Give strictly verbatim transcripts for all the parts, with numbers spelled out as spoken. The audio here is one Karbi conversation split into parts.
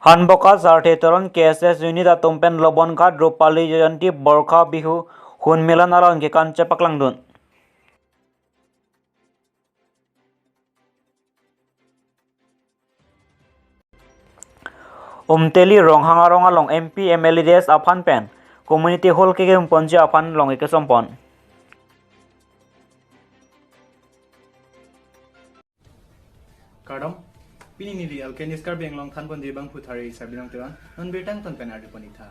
Hanboka Sarthe Teron K S S unit atum pen Lobonghat Rupali Jayanti Borkha Bihu Hunmilan along kekan chepaklangdun. Umtali Ronghang arong along M P, M L A, D S aphan pen community hall kekim ponji aphan long ekesong pon. Kardom, pini neli Alkenist Karbi Anglong thanpon debang phuthari Sarbinong Teron, non birta angton pen arjupon-ik tha.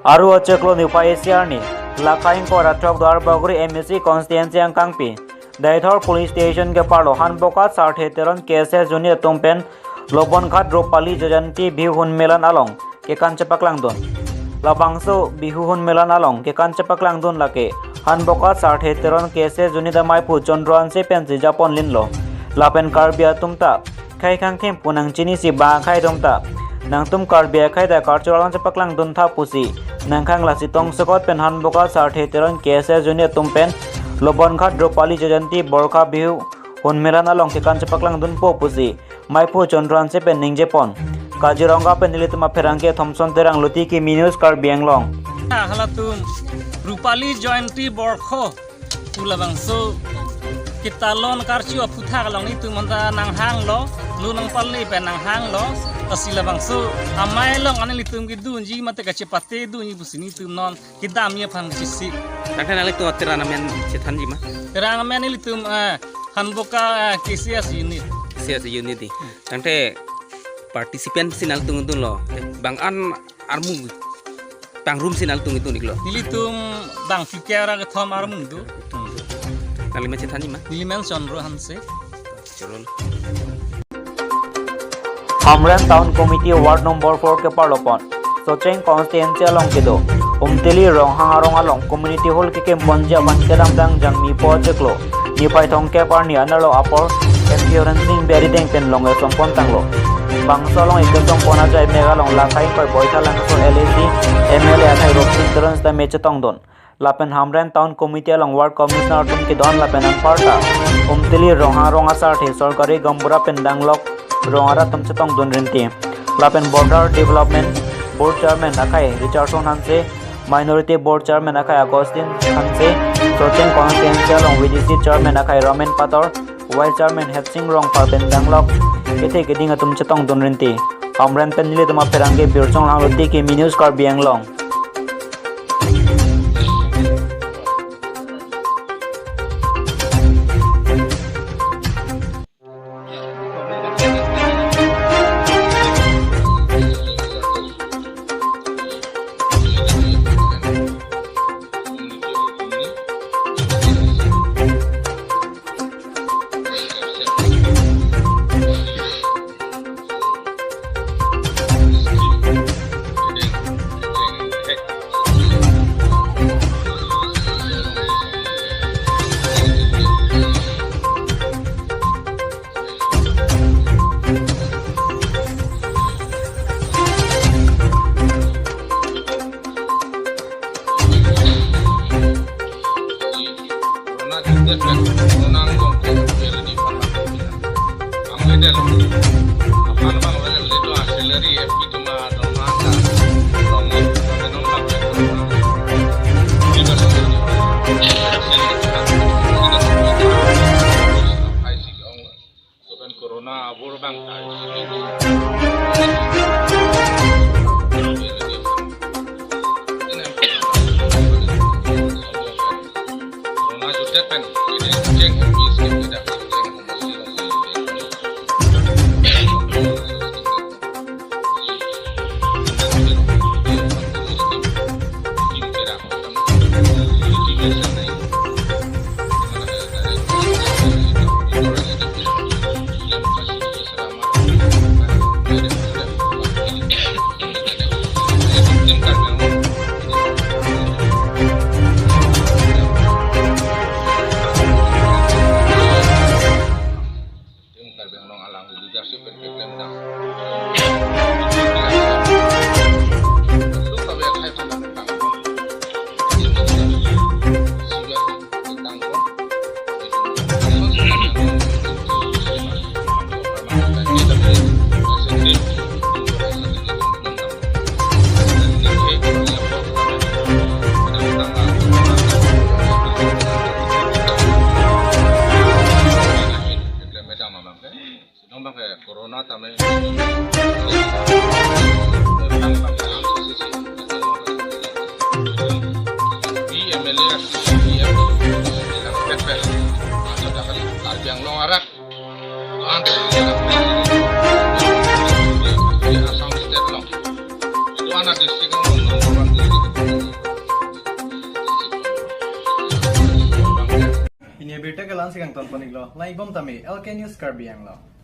Aru achiklo niphai isi arni, lake ingkoi ra throk Duarbagori M A C constituency angkangpi, Deithor police station keparlo Hanboka Sarthe Teron K S S unit atum pen Lobonghat Rupali Jayanti Bihu Hunmilan along kekan chepaklangdun. Labangso Bihu Hunmilan along kekan chepaklangdun lake Hanboka Sarthe Teron K S S unit amaiphu Chandra Hanse pensi japon linlo. Lapen Karbi atum ta khei khang thempu nangchinisi ba akhei atum ta, nangtum Karbi akhei ta cultural nangchepaklangdun tha pusi nangkhang, lasi tongsekot pen Hanboka Sarthe Teron K S S unit atum pen Lobonghat Rupali Jayanti Borkha Bihu Hunmilan along kekan chepaklangdunpo pusi maiphu Chandra Hanse pen ningjepon. Kaziranga pen nelitum apherangke Thomson Terang, Lutiki Mini News Karbi Anglong. Halatum Rupali Jayanti Borkha pu labangso ketalon karchu aphuthak along nelitum anta nanghanglo, lo nangpale pen nanghanglo, lasi labangso amei along an nelitum kedunji mate kachepatedunji pusi nelitum non kedamji aphan chisi. Tangte nanglitum Terang amen chethanji ma? Terang amen nelitum, eh, Hanboka, eh, K S S unit. K S S unit di. Tangte participant si nanglitum dunlo. Eh, bang-an armu pangrum si nanglitum dun-iklo? Nelitum bang phlikep ra kethom armu do. Nangli men chethanji ma? Neli men Chandra Hanse. Chorol. Hamren Town Committee Ward number four keparlo pon Socheng constituency along kedo Umtali Ronghang arong along community hall kekim ponji aphan kedamtang Jangmi po achiklo niphai thomkep arni anerlo apor M P Horensing Bey arideng pen long ekesong pon tanglo. Bangso along ekesong pon ajai mek along lake ingkoi Boithalangso L A C M L A akhai Ropsing Teron sitame chetongdun. Lapen Hamren Town Committee along Ward Commissioner atum kedo-an lapen anparta Umtali Ronghang arong asarthe sorkari gaonbura pen danglok rong arat atum chetongdun rinti. Lapen Border Development Board Chairman akhai Richardson Hanse, Minority Board Chairman akhai Augustine Hanse, Socheng constituency along V D C Chairman akhai Ramen Pator, Vice Chairman Hetsing Rongphar pen danglok kethe keding atum chetongdun rinti. Hamren pen nelitum apherangke Birsong Langlutiki Mini News Karbi Anglong. Corona jumdet pen, corona angbong ke, ke lagi pernah ko bilang. Ang medel, aphan bang medel itu artillery, F P tuma, tuma ka, tuma, tuma, tuma, tuma. Ini kan, ini kan, ini kan, ini kan, ini kan, ini kan, ini kan, Sopen corona abor bang tai. Corona jumdet pen, ini ceng, ini ceng, ini ceng. Tim Karbi Anglong alang leadership pen keklem dam. Lu kabe akhai pandang tang. Sudah tang ko. Bang ke corona tame. Di M L A, C M, Karbi Anglong arat. Doan, di Assam State along. Doan a district along. Pini abirta ke la-ansi kangton pon-iklo. Lang-ikbom tame, L K News Karbi Anglong.